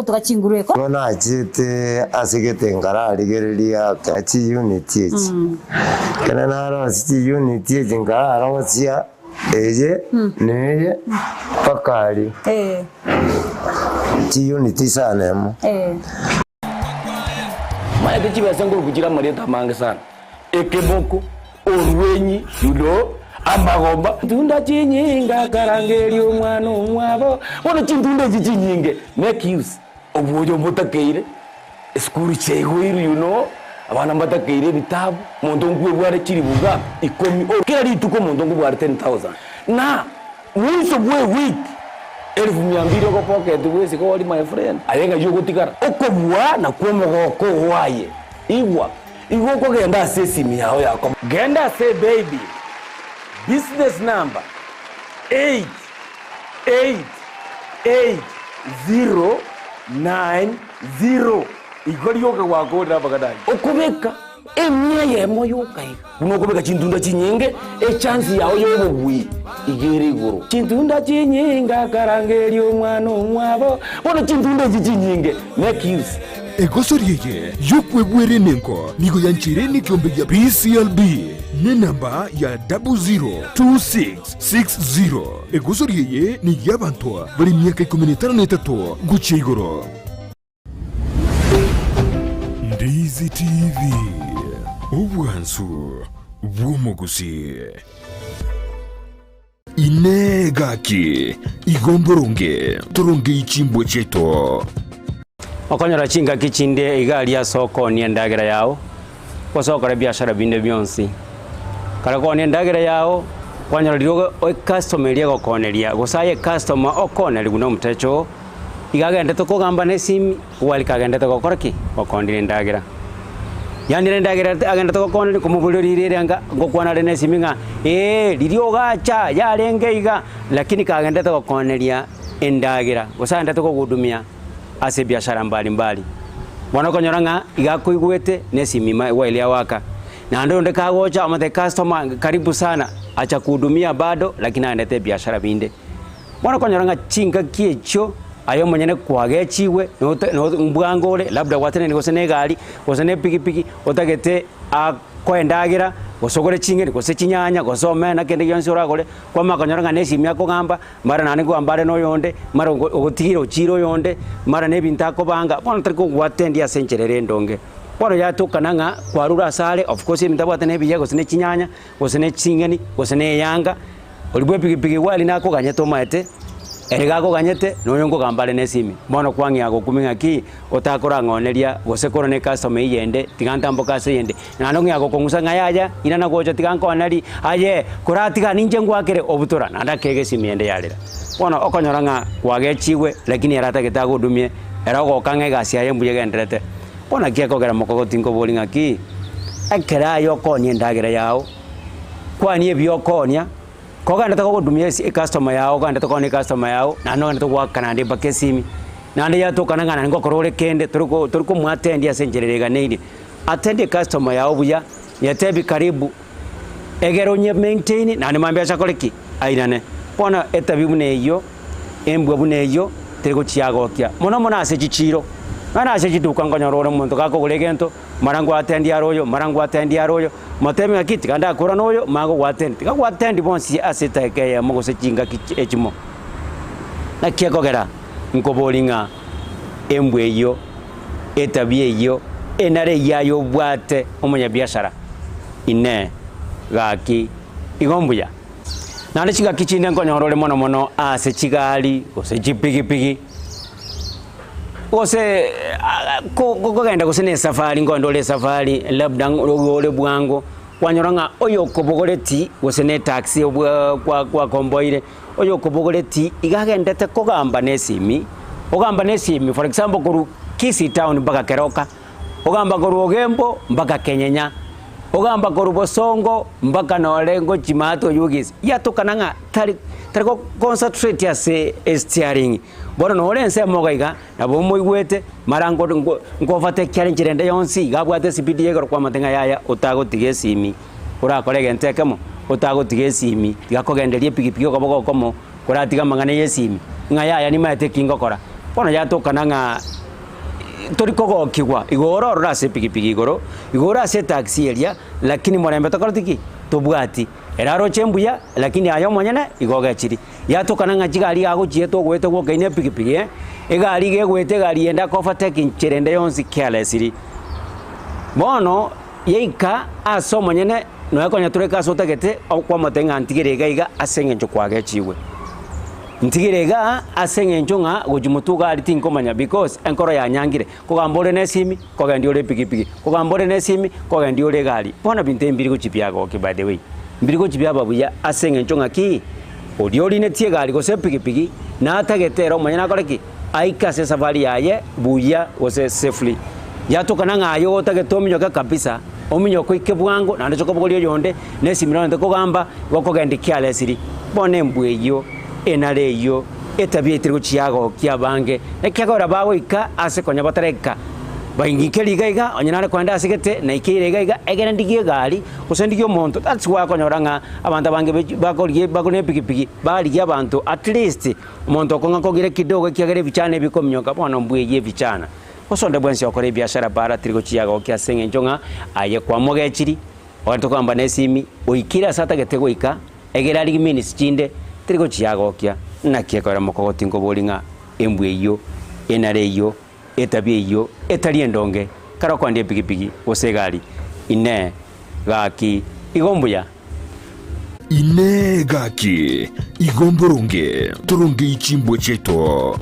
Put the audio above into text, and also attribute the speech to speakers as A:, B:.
A: Gotuga chinguru eko.
B: Igo nachete ase gete nkararigereria ake chiunit echi. Ekero narosia chiunit echi nkararosia eye na eye mpaka aria. Chiunit isano emo.
C: Maete chibesa nkoruku chire amarieta amange sana, ekeboko, orwenyi, you know, amagomba. Chintunda chinyinge akarangeria omwana omwabo, bono chintunda echi chinyinge make use obwoyo mbotakeire, esukuru chiaigoirwe you know, abana mbatakeire ebitabu, omonto nkwebware chiribu iga ikomi, kera rituko omonto nkobware 10,000 na Mwiso bw'ewiki elifu mia mbili ogopocket bwesike ori my friend, aye ng'ai ogotigara? Okobua nakwo omogoko oo aye. Igwa, igo okogenda ase esimi yao ya komo. Genda ase ebaybill, business number 8888090 igo rioka gwakorire amang'ana ayio. Okobeka Emia eyemo yoka iga. Buna okobeka chintunda chinyinge, echansi yao y'obobui iga ere igoro. Chintunda chinyinge akarangeria omwana omwabo, bono chintunda echi chinyinge, make use.
D: Egosori eye y'okwebwera emengo nigo yancheire nekeombe gia BCLB nenamba ya 002660. Egosori eye ney'abanto bare emiaka ikomi na etano na etato gochia igoro. Ndizi TV, obwansu bw'omogusii. Inee gaki, igo mboronge torongei chimbwa chiaito?
E: Okonyora chingaki chinde iga aria ase okoonia endagera yao, gose okora ebiashara binde bionsi. Kare koonia endagera yao, kwanyora riria ecustomer eria egokooneria, gose aye ecustomer okoonerigwa na omotecha oo, Iga agendete kogamba nesimi, gwarika agendete gokora ki? Gokondera endagera. Yaani ere endagera agendete gokondera komoboria riria ere anga ngokwana are nesimi ng'a ee riria ogacha yarenge iga, lakini kagendete gokoneria endagera gose agendete kogohudumia ase ebiashara mbali mbali. Bono okonyora ng'a iga akoigwete nesimi ima while awaka. Naende onde kagocha omotebie customer karibu sana, acha kuhudumia bado lakini agendete ebiashara binde. Bono okonyora ng'a chingaki echio aye omonyene kwagechigwe note no mbwango ore labda gwatenenire gose na egari, gose na epikipiki, otagete akoe endagera, gose ogore ching'eni, gose chinyanya, gose omena kende gionsi oragore, kwamanya konyora ng'a na esimi akogamba, mara naende nkogamba are na oyonde, mara ogo ogotigire ochiire oyonde, mara na ebinto akobanga, bono tari kogwatendia ase enchera ere endonge. Bono yatokana ng'a kwarure asare, of course ebinto abwate na ebiya gose na echinyanya, gose ne ching'eni, gose ne eyanga, oria bw'epigipigi gwari nakoganyete omaete, ere gakoganyete, na oyo nkogamba are nesimi. Bono kwang'ea gokumia ng'aki, otakorang'oneria, gose korwa ne customer eyende, tiga ntamboke ase eyende. Naende ong'ea gokong'usa ng'a yaya, inana gocha tiga nkonerie, aye, koratiga ninche ngwakere, obutora, naende akega esimi ende yarera. Bono okonyora ng'a kwagechigwe, lakini ere atagete agohudumie, ere ogoka ng'a egasi yaye mbuya egendererete. Bono naki ekogera mokogoti nkoborie ng'aki, Ekero aye okoonia endagera yao, kwania ebiokoonia, kogendete kogodumia esi ecustomer yao ogendete koonia ecustomer yao, naende ogendete goaka naende mpaka esimi, naende yatokana ng'a naende ngokora ore kende tori ko tori komoatendia ase enchera ere eganeirie. Attend ecustomer yao buya, nyetebi karibu, egere onye maintain naende mambia ache akore ki? Ainane. Bono etabi buna eyio, embwa buna eyio, teri gochiagokia, mono mono ase chichiiro, nonya ase chiduka nkonyora ore omonto gakogora egento, Mara ngwatendi are oyo, mara ngwatendi are oyo, motebie ng'aki tiga ndakora noyo, mara ngogwatendi. Tiga gwatendi bonsi ase edaika eyemo gose chingaki echimo. Naki ekogera nkoborie ng'a embwa eyio, etabia eyio, enara eyio aye obwate omonyabiashara, Inee, gaki igo mbuya? Naende chingaki chinde nkonyora ore mono mono ase chigari gose chipigipigi. Gose kogenda gose na esafari nkoenda ore esafari labda ore bwango, kwanyora ng'a oyokobogoreti gose na etaxi obwa kwa kwakomboire, oyokobogoreti iga agendete kogamba na esimi, ogamba na esimi for example korwa Kisii town mpaka Keroka, ogamba korwa Ogembo mpaka Kenyenya, ogamba korwa Bosongo mpaka nore ngochia maate oywo Gisi, yatokana ng'a tari tari go concentrate ase esteering. Bono nore ensemo iga iga, nabo omoigwete, mara nko nko nkofateki are enchera ende yonsi, iga abwate esipidi ya igoro kwamate ng'a yaya otagotiga esimi, orakore egento ekemo, otagotiga esimi, tiga kogenderia epikipiki okoboko okomo, koratiga amang'ana ya esimi, ng'a yaya nimaete eki ngokora. Bono yatokana ng'a tori kogokigwa, igo ore ororo ase epikipiki igoro, igo ore ase etaxi eria, lakini morembe tokoreti ki? Tobwati. Ere aroche mbuya, lakini aye omonyene igo ogechiri. Yatokana ng'a chigari iga agochieta ogoeta gwokeina epikipiki eh, egari iga egoeta egari ende ako overtake nchera ende yonsi carelessly. Bono yaika ase omonyene nonya konya toreka ase otagete okwamotebia ng'a ntigere iga iga ase eng'encho kwagechigwe. Ntigere igaa ase eng'encho ng'a gochia motwe iga aria tinkomanya because enkoro yanyangire, kogamba ore na esimi, kogendia ore epikipiki, kogamba ore na esimi, kogendia ore egari. Bono ebinto ebi mbiri gochia biagokia by the way, mbiri gochia biaba buya ase eng'encho ng'aki, oria orinetie egari gose epikipiki, natagete ere omonyene akore ki? Aike ase esafari yaye buya gose safely. Yatokana ng'a aye otagete ominyoke kabisa, ominyoke oike bwango naende oche kobogoria oyonde, na esimi nonye tekogamba, igo okogendia kiaresiri. Bono embwa eyio, enara eyio, etabia etari gochia yagokia abange, ekiagera bagoika ase konya bataraika, baing'ike riga iga, onye nare kogenda ase gete, naikeire iga iga, egere ndigie egari, gose ndigie omonto, that's why okonyora ng'a abanto abange be bakorigia bakore na epikipiki, barigia abanto at least omonto okong'a kogire kidogo ekiagera ebichana ebikomioka, bono mbwa eyio ebichana. Gose onde bwensi okora ebiashara bara tiri gochia yagokia ase eng'encho ng'a aye kwamogechiri, ogende kogamba na esimi, oikire ase atagete goika, egere arigie minutes chinde, teri gochia yagokia. Naki ekero mokogoti nkobori ng'a embwa eyio, enara eyio, etabia eyio, etari endonge, kare okoendia epikipiki gose egari, inee, gaki, igo mbuya?
D: Inee! Gaki, igo mboronge torongei chimbwa chiaito?